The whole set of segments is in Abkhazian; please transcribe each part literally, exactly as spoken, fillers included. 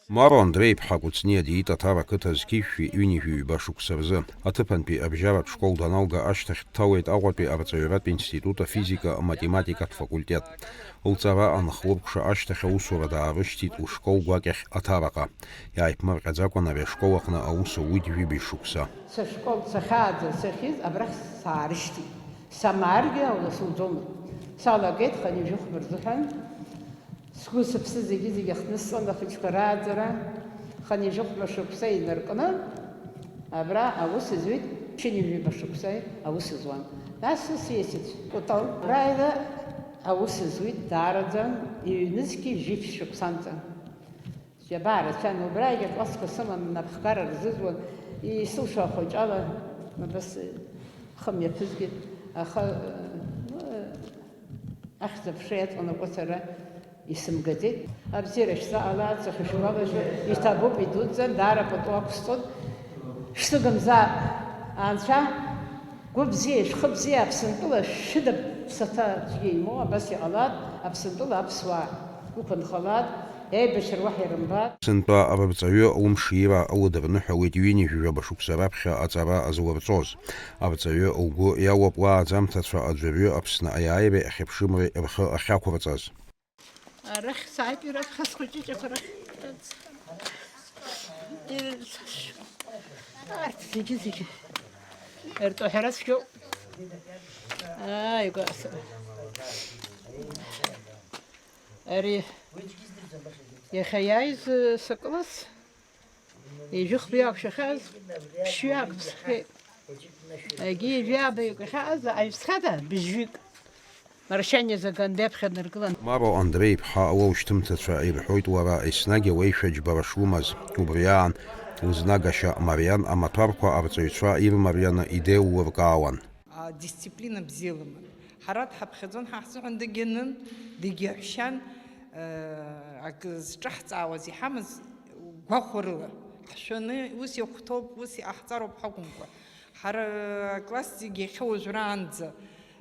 Маро Андреи-иԥҳа Кәыҵниа диит Аҭара ақыҭа зқьи жәшәи ҩынҩажәи ҩба шықәса рзы. Аҭыԥантәи абжьаратә школ даналга ашьҭахь дҭалеит Аҟәатәи арҵаҩратә институт афизика-математикатә факультет. Лҵара анхлыркәша ашьҭахь аусура даарышьҭит лышкол гәакьахь Аҭараҟа. Иааиԥмырҟьаӡакәан ари ашкол аҟны аус ауит ҩажәи шықәса. Сышкол сахьааӡаз сахьиз абрахь саарышьҭит. Самааргьы аура суӡомызт. Салагеит хынҩажәи хәба рзыҳәан. Сгәы сыԥсы зегьы-зегьы ахҭнысҵон ахәыҷқәа рааӡара. Хынҩажәи хәба шықәса инаркны, абра аус зуит, ԥшьынҩажәи ҩба шықәса аус зуан. Нас сиасит Кәтол. Рааира аус зуит даараӡа, иҩнызқьи жәиԥшь шықәсанӡа. Џьабаа рацәан, убраагьы аклассқәа сыман, напхгара рзызуан, исылшо ахәыҷала, абас, хымҩаԥызгеит, аха, ну, ахьӡ-аԥша иаҵанакуа сара исымгаӡеит. Абзиара шәзаҟалааит, сахьышәгәалашәо, иҭабуп, идуӡӡан, даара пату ақәсҵоит. Шәсыгымзаап, Анцәа, гәы бзиа, шәхы бзиа, Аԥсынтәыла шәыда ԥсаҭа цәгьа имоу, абас иҟалап, Аԥсынтәыла аԥсуаа уқәынхалат, еибашьра уаҳа ирымбат. Сынтәа арҵаҩы лымшира лыдырныҳәалеит ҩынҩажәи жәаба шықәса раԥхьа аҵара азлырҵоз. Арҵаҩы лгәы иалоуп уа аӡамҭацәа аӡәырҩы Аԥсны аиааиреи ахьыԥшымреи рхы ахьақәырҵаз. Арахь сааит, раԥхьа схәыҷыҷақәа рахь. Арҭ зегьы-зегьы ртәы ҳәара цәгьоуп. Ааигәа ас-, ари иахьа иааиз, э, сыкласс, ҩажәи хәба иақәшәахьаз, ԥшьҩык ԥсхеит. Егьи ҩажәи ааба иақәшәахьаз, аҩсҭҟьа быжьҩык. Маршьан иазаган деиԥхьа днаргылан. Маро Андреи-иԥҳа лоушьҭымҭацәа ирҳәоит лара еснагь леишәа џьбара шлымаз. Убри аан, лызнагашьа мариан амаҭәарқәа арҵаҩцәа ирмарианы идеиллыркаауан. Адисциплина бзиа лыман. Ҳара дҳаԥхьаӡон, ҳа ҳзыҳәан дагьанын, дагьаҳәшьан, э, ак зҿаҳҵаауаз иҳамаз гәахәарыла. Ҳшәаны, ус иахәҭоуп, ус иҟаҳҵароуп ҳакәымкәа. Ҳара акласс зегьы иахьа уажәраанӡа,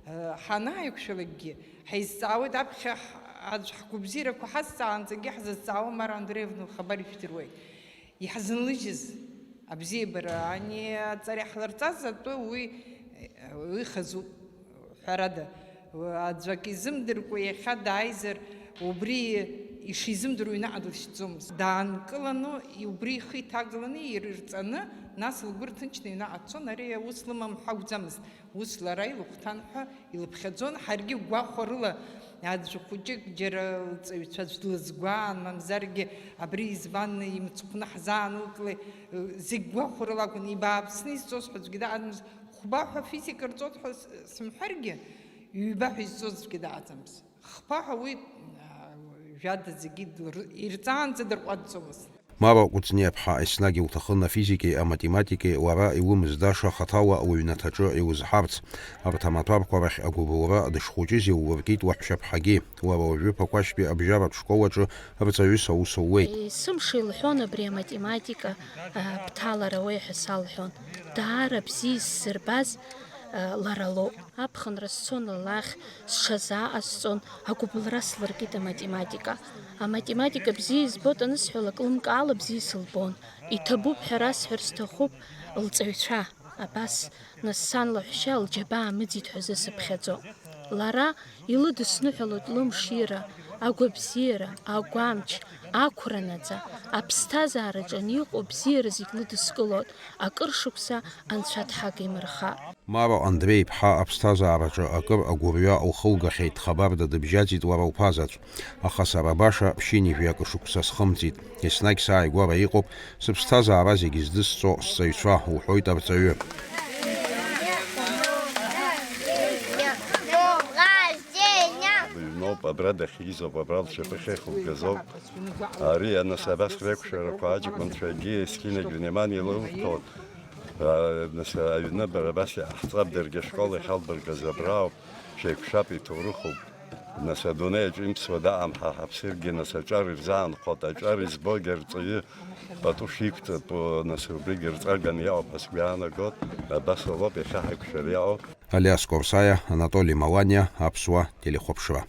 э, ҳанааиқәшәалакгьы, ҳаизҵаауеит аԥхьа ҳ-, аӡә ҳгәабзиарақәа ҳазҵаанӡагьы ҳзазҵаауам, Мара Андреевна лхабар ижәдыруеит. Иҳзынлыжьыз абзиабара, ани аҵара иаҳларҵаз атәы уи, э, уи хазуп. Ҳәарада, аӡәы акы изымдыркәа иахьа дааизар, убри ишизымдыруа иҩнаҟа дылшьӡомызт. Даанкыланы, убри ихы иҭагаланы, ирырҵаны, нас лгәы рҭынчны иҩнаҟа дцон, ари аус лымам ҳәа акәӡамызт, ус лара илыхәҭан ҳәа илыԥхьаӡон, ҳаргьы гәахәарыла аӡә хәыҷык џьара лҵаҩцәа аӡә длызгәаан, мамзаргьы абри изванны имыцхәны ҳзаанылкылеи, зегь гәахәарыла акәын, ибааԥсны изҵоз ҳәа аӡәгьы дыҟаӡамызт. Хәба ҳәа физика рҵоит ҳәа с-, сымҳәаргьы, ҩба ҳәа изҵоз аӡәгьы дыҟаӡамызт. Хԥа ҳәа уи, а, жәада зегьы дыр-, ирҵаанӡа дырҟәаҵӡомызт. Маро Кәыҵниаԥҳа еснагь илҭахын афизикеи аматематикеи лара илымыздаша хаҭала лыҩнаҭаҿы илызҳарц. Арҭ амаҭәарқәа рахь агәыбылра дышхәыҷыз иллыркит лаҳәшьаԥҳагьы. Лара уажәы Ԥақәашьтәи абжьаратә школ аҿы рҵаҩыс аус луеит. Есымша илҳәон абри аматематика, а, бҭалара уеи ҳәа салҳәон. Даара бзиа исзырбаз, а, лара лоуп. Аԥхынра сцон лахь, сҽазааҟасҵон, агәыбылра слыркит аматематика. Аматематика бзиа избоит анысҳәалак, лымкаала бзиа сылбон. Иҭабуп ҳәа расҳәар сҭахуп лҵаҩцәа. Абас, нас сан лаҳәшьа лџьабаа мыӡит ҳәа зысыԥхьаӡо. Лара илыдысныҳәалоит лымшира, агәабзиара, агәамч, ақәра наӡа, аԥсҭазаараҿы ани иҟоу абзиара зегь лыдыскылоит, акыр шықәса Анцәа дҳагимырха. Маро Андреи-иԥҳа аԥсҭазаараҿы акыр агәырҩа лхылгахьеит, хабарда дыбжьаӡит лара лԥа заҵә. Аха сара баша ԥшьынҩажәи акы шықәса схымҵит. Еснагь сааигәара иҟоуп сыԥсҭазаара зегьы здысҵо сҵаҩцәа, лҳәоит арҵаҩы. Ҩноуп, абра дахьизоуп, абра лшьапы ахьеихылгазоуп. Ари анасабас реиқәшәарақәа аҷкәынцәагьы есқьынагь внимание лылҭон. А, нас аҩны бара абас иҟаҳҵап, даргьы ашкол иахьалбыргаз абраауп, шәеиқәшәап, иҭоурыхуп. Нас адунеи аҿы имԥсуа даҟам ҳа ҳаԥсыргьы, нас аҿар ирзаанхоит, аҿар избогьы арҵаҩы пату шиқәҵатәу, нас убригьы рҵаганы иҟоуп ҳәа сгәы иаанагоит, абас ауп иахьа ҳаиқәшәара иҟоу. Алиас Корсаиа, Анатоли Маланиа, Аԥсуа телехәаԥшра.